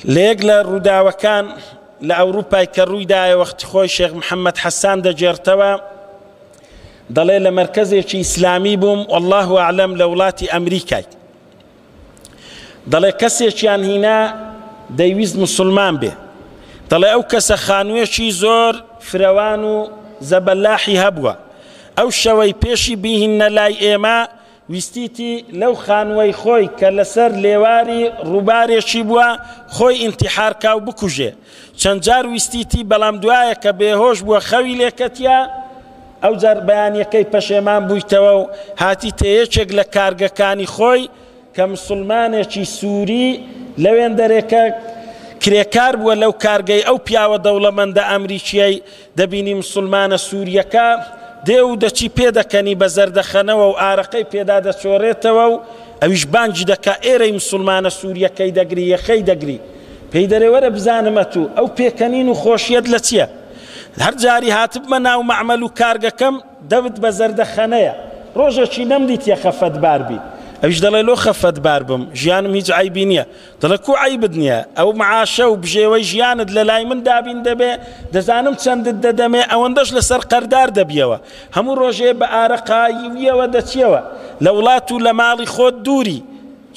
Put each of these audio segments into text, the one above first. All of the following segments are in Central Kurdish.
لە یەک لە ڕووداوەکان لە ئەوروپای کە ڕوویدایە وەختی خۆی شێخ محەممەد حەسان دەگێڕتەوە دەڵێ لە مەرکەزێکی ئیسلامی بووم والله ئەعلەم لە وڵاتی ئەمریکای دەڵێ کەسێکیان هینا دەیویست مسلمان بێ دەڵێ ئەو کەسە خانوویەکی زۆر فرەوان و زەبەلاحی هەبووە ئەو شەوەی پێشی بیهیننە لای ئێمە ویستیتی لەو خانووەی خۆی کە لەسەر لێواری ڕووبارێکی بووە خۆی ئینتیحار کا و بکوژێ. چەند جار ویستیتی بەڵام دوایە کە بێهۆش بووە خەوی لێکەتیە، ئەوجار بەیانیەکەی پەشێمان بوویتەوە و هاتیتە یەکێک لە کارگەکانی خۆی کە مسوڵمانێکی سووری لەوێندەرێ کە کرێکار بووە لەو کارگەی ئەو پیاوە دەوڵەمەندە ئەمریکیەی دەبینی مسوڵمانە سوریەکە دێ و دەچی پێدەکەنی بە زەردەخەنەوە و ئارەقەی پێدا دەچۆرێتەوە و ئەویش بانگی دەکا ئێرەی مسوڵمانە سوریەکەی دەگری یەخەی دەگری پێی دەرێ وەرە بزانم ئەتوو ئەو پێکەنین و خۆشیەت لە چیە هەر جاری هاتبمە ناو مەعمەل و کارگەکەم دەمت بە زەردەخەنەیە ڕۆژێکی نەمدیتیە خەفەتبار بی ئەویش دەڵێ لۆ خەفەتبار بم ژیانم هیچ عەیبی نییە دەڵێ کو عەیبت نییە ئەو معاشە و بژێوەی ژیانت لە لای من دابین دەبێ دەزانم چەندت دەدەمێ ئەوەندەش لەسەر قەردار دەبیەوە هەموو ڕۆژێ بە ئارەقاییەوە دەچیەوە لە وڵات و لە ماڵی خۆت دووری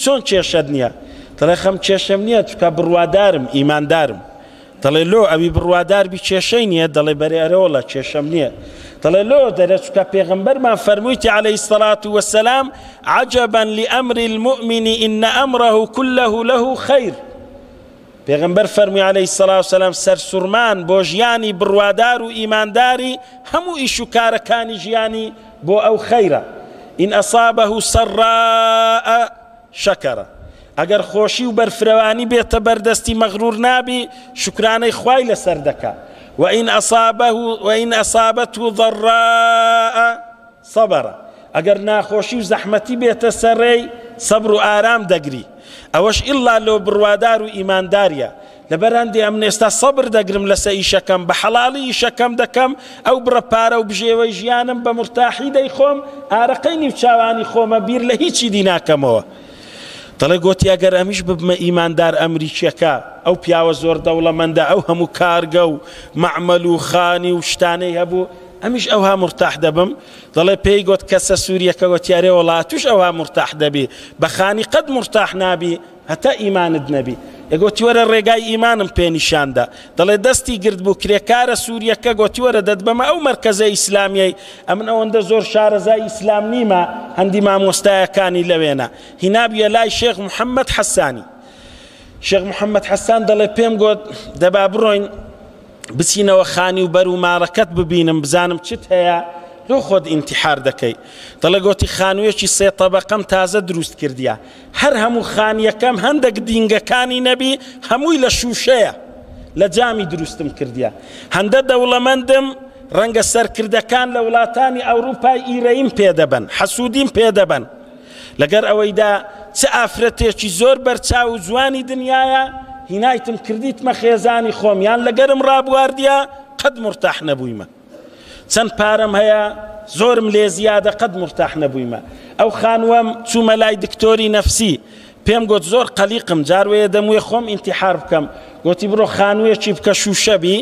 چۆن کێشەت نییە دەڵێ خەم کێشەم نییە چکە بڕوادارم ئیماندارم دەڵێ لۆ ئەوی بڕوادار بی کێشەی نییە؟ دەڵێ بەرێ ئەرێوەڵا کێشەم نییە. دەڵێ لۆ؟ دەرێ چونکە پێغەمبەرمان فەرموویتی علیە الصلوة والسلام عجبا لامر المؤمن ان امره كله له خیر. پێغەمبەر فەرمووی علیە الصلوة والسلام سەرسوڕمان بۆ ژیانی بڕوادار و ئیمانداری هەموو ئیش و کارەکانی ژیانی بۆ ئەو خەیرە. ان اصابه سراء شەکەرە. ئەگەر خۆشی و بەرفرەوانی بێتە بەردەستی مەغرور نابی شوکرانەی خوای لەسەر دەکا وان اصابه وان اصابته ضراء صبر ئەگەر ناخۆشی و زەحمەتی بێتە سەرێی سەبر و ئارام دەگری ئەوەش ئیلا لۆ بڕوادار و ئیمانداریە لەبەر هەندێ ئەمن ئێستا سەبر دەگرم لەسە ئیشەکەم بە حەڵاڵی ئیشەکەم دەکەم ئەو بڕە پارە و بژێوەی ژیانم بە مورتاحی دەیخۆم ئارەقەی نیوچاوانی خۆمە بیر لە هیچی دی ناکەمەوە دەڵێ گۆتی ئەگەر ئەمیش ببمە ئیماندار ئەمریکیەکە ئەو پیاوە زۆر دەوڵەمەندە ئەو هەموو کارگە و مەعمەل و خانی و شتانەی هەبوو ئەمیش ئەوها مورتاح دەبم دەڵێ پێی گۆت کەسە سوریەکە گۆتی ئەرێ وەڵا توش ئەوها مورتاح دەبی بە خانی قەت مورتاح نابی هەتا ئیمانت نەبی. ئێ گۆتی وەرە ڕێگای ئیمانم پێ نیشان دە. دەڵێ دەستی گرت بوو کرێکارە سوریەکە گۆتی وەرە دەتبەمە ئەو مەرکەزە ئیسلامیەی ئەمن ئەوەندە زۆر شارەزای ئیسلام نیمە هەندی مامۆستایەکانی لەوێنە. هینابیە لای شێخ محەمەد حەسانی. شێخ محەمەد حەسان دەڵێ پێم گۆت دەبا بڕۆین بچینەوە خانی و بەر و ماڵەکەت ببینم بزانم چت هەیە لۆ خۆت ئینتیحار دەکەی. دەڵێ گۆتی خانوویەکی سێ تەبەقەم تازە دروست کردیە. هەر هەموو خانیەکەم هەندەک دینگەکانی نەبی هەمووی لە شوشەیە لە جامی دروستم کردیە هەندە دەوڵەمەندم ڕەنگە سەرکردەکان لە وڵاتانی ئەوروپای ئیرەیم پێدەبەن حەسوودیم پێدەبەن لەگەر ئەوەیدا چ ئافرەتێکی زۆر بەرچاو و جوانی دنیاە هینایتم کردیتمە خێزانی خۆم یان لەگەرم ڕابواردیە قەت مرتاح نەبوویمە چەند پارەم هەیە زۆرم لێ زیادە قەت مورتاح نەبوویمە ئەو خانووەم چوومە لای دکتۆری نەفسی پێم گۆت زۆر قەلیقم جار وەیە دەموێ خۆم ئینتیحار بکەم گۆتی بڕۆ خانوویەکی بکە شووشە بی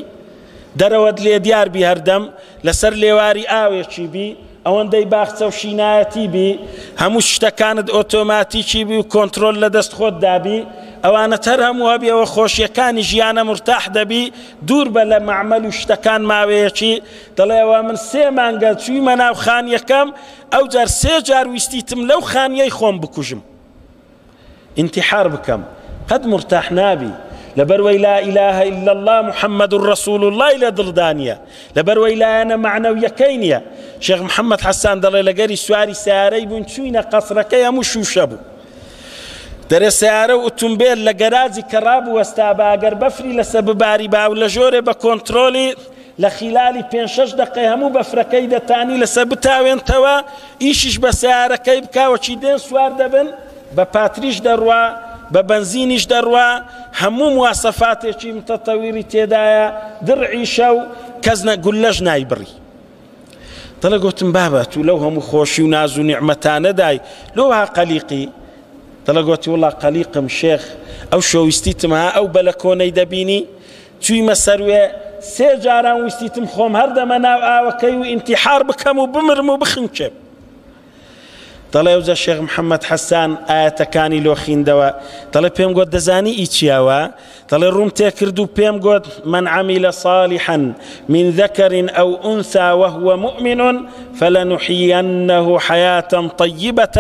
دەرەوەت لێ دیار بی هەردەم لەسەر لێواری ئاوێکی بی ئەوەندەی باخچە و شینایەتی بی هەموو شتەکانت ئۆتۆماتیکی بی و کۆنترۆل لە دەست خۆت دابی ئەوانەت هەر هەموو هەبی ئەوە خۆشیەکانی ژیانە مورتاح دەبی دوور بە لە مەعمەل و شتەکان ماوەیەکی دەڵێ ئەوە من سێ مانگە چوویمە ناو خانیەکەم ئەوجار سێ جار ویستیتم لەو خانیەی خۆم بکوژم ئینتیحار بکەم قەت مورتاح نابی لەبەروەی لا إله إلا الله محمد رسول الله لە دڵدا نییە لەبەروەی لایەنە مەعنەویەکەی نییە شێخ محەممەد حەسان دەڵێ لەگەری سواری سیارەی بوون چوینە قەسرەکەی هەموو شووشە بوو دەرێ سیارە و ئوتومبێل لە گەراجی کە ڕابوەستا بە ئەگەر بەفری لەسە بباری با و لە ژۆرێ بە کۆنترۆلی لە خیلالی پێنج شەش دەقەی هەموو بەفرەکەی دەتانی لەسەر بتاوێنتەوە ئیشیش بە سەیارەکەی بکا وەکی دێن سوار دەبن بە پاتریش دەڕوا بە بەنزینیش دەڕوا هەموو مواسەفاتێکی متەتەویری تێدایە دڕعیشە و کەس نە گوللەش نایبڕی دەڵێ گوتم بابە تو لەو هەموو خۆشی و ناز و نیعمەتانەدای لۆ وا قەلیقی؟ دەڵێ گۆتی وڵا قەلیقم شێخ ئەو شۆویستیتم ها ئەو بەلەکۆنەی دەبینی چوویمە سەروێ سێ جاران ویستیتم خۆم هەردەمە ناو ئاوەکەی و ئینتیحار بکەم و بمرم و بخنکێم. دەڵێ ئەوجا شێخ محەممەد حەسان ئایەتەکانی لۆ خیندەوە دەڵێ پێم گۆت دەزانی ئی چیاوە دەڵێ ڕووم تێکرد و پێم گۆت من عمل صالحا من ذكر أو أنثى وهو مؤمن فلنحيينه حياة طيبة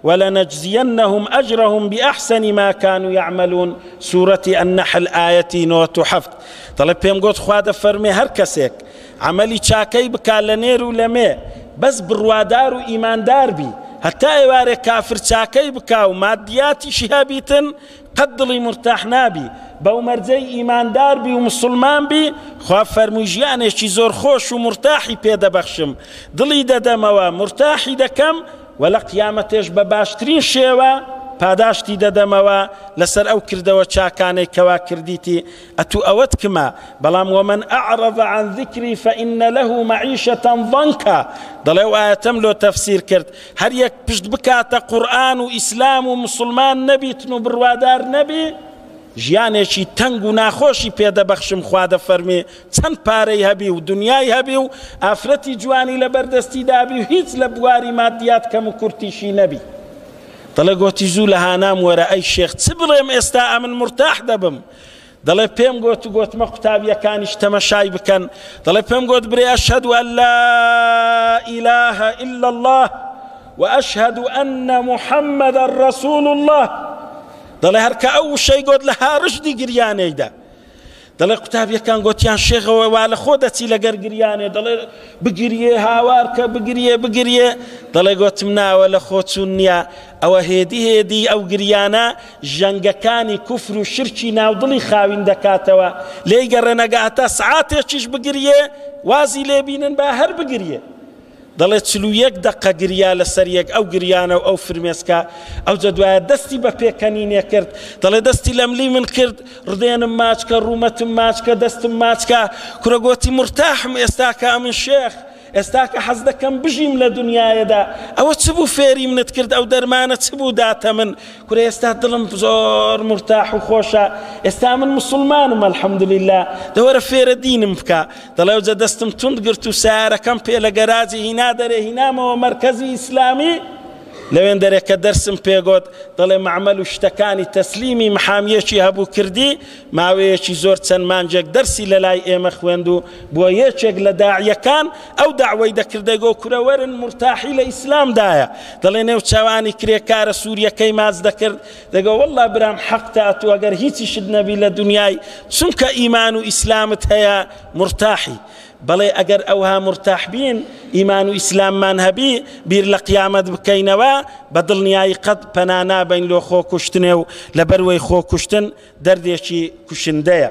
ولنجزينهم أجرهم بأحسن ما كانوا يعملون سورة النحل آية نۆت و حەفت دەڵێ پێم گۆت خوا دەفەرمێ هەر کەسێک عەمەلی چاکەی بکا لە نێر و لە مێ بەس بڕوادار و ئیماندار بی هەتا ئێوارێ کافر چاکەی بکا و مادیاتیشی هەبیتن قەت دڵی مورتاح نابی بەو مەرجەی ئیماندار بی و مسوڵمان بی خوا فەرمووی ژیانێکی زۆر خۆش و مورتاحی پێ دەبەخشم دڵی دەدەمەوە مورتاحی دەکەم وە لە قیامەتێش بە باشترین شێوە پاداشتی دەدەمەوە لەسەر ئەو کردەوە چاکانەی کەوا کردیتی ئەتوو ئەوەت کمە بەڵام ومن اعرض عن ذکری فان له معیشە ضنکا دەڵێ ئەو ئایەتەم لۆ تەفسیر کرد هەر یەک پشت بکاتە قورئان و ئیسلام و مسوڵمان نەبیتن و بڕوادار نەبی ژیانێکی تەنگ و ناخۆشی پێدەبەخشم خوا دەفەرمێ چەند پارەی هەبی و دنیای هەبی و ئافرەتی جوانی لەبەردەستی دابی و هیچ لە بواری مادیات کەم و کورتیشی نەبی دەڵێ گۆتی زوو لە هانام وەرە ئەی شێخ چ بڵێم ئێستا ئەمن مورتاح دەبم دەڵێ پێم گۆت و گۆتمە قوتابیەکانیش تەمەشای بکەن دەڵێ پێم گۆت برێ ئەشهەد ئەن لا ئیلاهە ئیلا الله وأشهد أن محمدا رسول الله دەڵێ هەرکە ئەو وشەی گۆت لە هاڕشدی گریانەیدا دەڵێ قوتابیەکان گۆتیان شێخەوە وا لە خۆ دەچی لەگەر گریانێ دەڵێ بگریێ هاوار کە بگریێ بگریێ دەڵێ گۆتم ناوە لە خۆ چوون نییە ئەوە هێدی هێدی ئەو گریانە ژەنگەکانی کوفر و شرکی ناودڵی خاوین دەکاتەوە لێی گەڕێنەگە هەتا سعاتێکیش بگریێ وازی لێبینن با هەر بگریێ دەڵێ 41 دەقە گریا لەسەر یەک ئەو گریانە و ئەو فرمێسکە ئەوجە دوایە دەستی بە پێکەنینێ کرد دەڵێ دەستی لەملی من کرد ڕدێنم ماچکە ڕوومەتم ماچکە دەستم ماچکە کورە گۆتی مورتاحم ئێستاکە ئەمن شێخ ئێستاکە حەز دەکەم بژیم لە دنیایەدا ئەوە چ بوو فێری منت کرد ئەو دەرمانە چ بوو داتە من کورە ئێستا دڵم زۆر مورتاح و خۆشە ئێستا من مسلمانم الحمدلله دەوەرە فێرە دینم بکە دەڵێ ئەوجە دەستم توند گرت و سەیارەکەم پێ لە گەراجی هینا دەرێ هینامەوە مەرکەزی ئیسلامی لەوێن دەرێ کە دەرسم پێگۆت دەڵێ مەعمەل و شتەکانی تەسلیمی محامیەکی هەبوو کردی ماوەیەکی زۆر چەند مانگێک دەرسی لە لای ئێمە خوێند و بووە یەکێک لە داعیەکان ئەو داوای دەکرد دەیگۆ کورە وەرن مورتاحی لە ئیسلامدایە دەڵێ نێو چاوانی کرێکارە سووریەکەی ماچ دەکرد دەگۆ واللە برام حەقتە ئەتوو ئەگەر هیچیشت نەبی لە دنیای چونکە ئیمان و ئیسلامت هەیە مورتاحی بەڵێ ئەگەر ئەوها مورتاح بین ئیمان و ئیسلاممان هەبی بیر لە قیامەت بکەینەوە بە دڵنیایی قەت پەنا نابەین لۆ خۆکوشتنێ و لەبەروەی خۆکوشتن دەردێکی کوشندەیە.